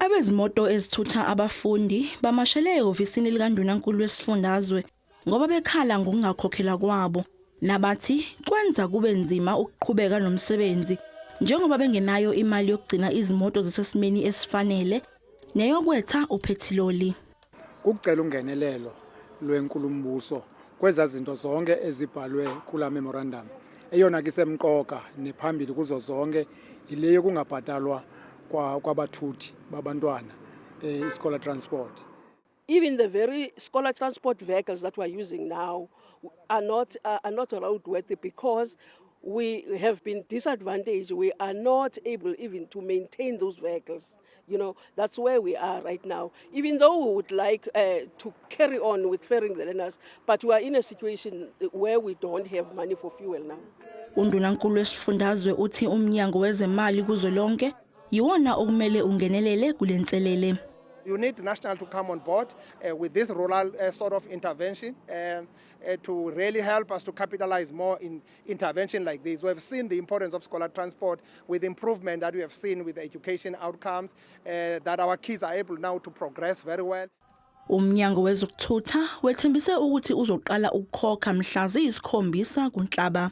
Abezimoto ezithutha abafundi bamashele ehhovisini likaNdunankulu wesifundazwe ngoba bekhala ngokungakhokhelwa kwabo nabathi kwenza kube nzima ukuqhubeka nomsebenzi njengoba bengenayo imali yokugcina izimoto zisesimeni esifanele neyokwetha uphethiloli. Kukucela ungenelelo lwenkulumbuso kweza zinto zonke ezibhalwe kula memorandum. Eyona ke isemqoka nephambili kuzo zonke yile yokungabhatalwa kwabathuthi babantwana, i-scholar transport. Even the very scholar transport vehicles that we're using now are not roadworthy because we have been disadvantaged. We are not able even to maintain those vehicles. That's where we are right now. Even though we would like to carry on with ferrying the learners, but we are in a situation where we don't have money for fuel now. Undunankulu wesifundazwe uthi umnyango wezemali kuzwelonke yiwona okumele ungenelele kulenselele. You need national to come on board with this rural sort of intervention to really help us to capitalize more in intervention like this. We have seen the importance of scholar transport with improvement that we have seen with education outcomes, that our kids are able now to progress very well. Umnyango wezokuthutha wethembise ukuthi uzoqala ukukhokha mhla ziyisikhombisa kuNhlaba.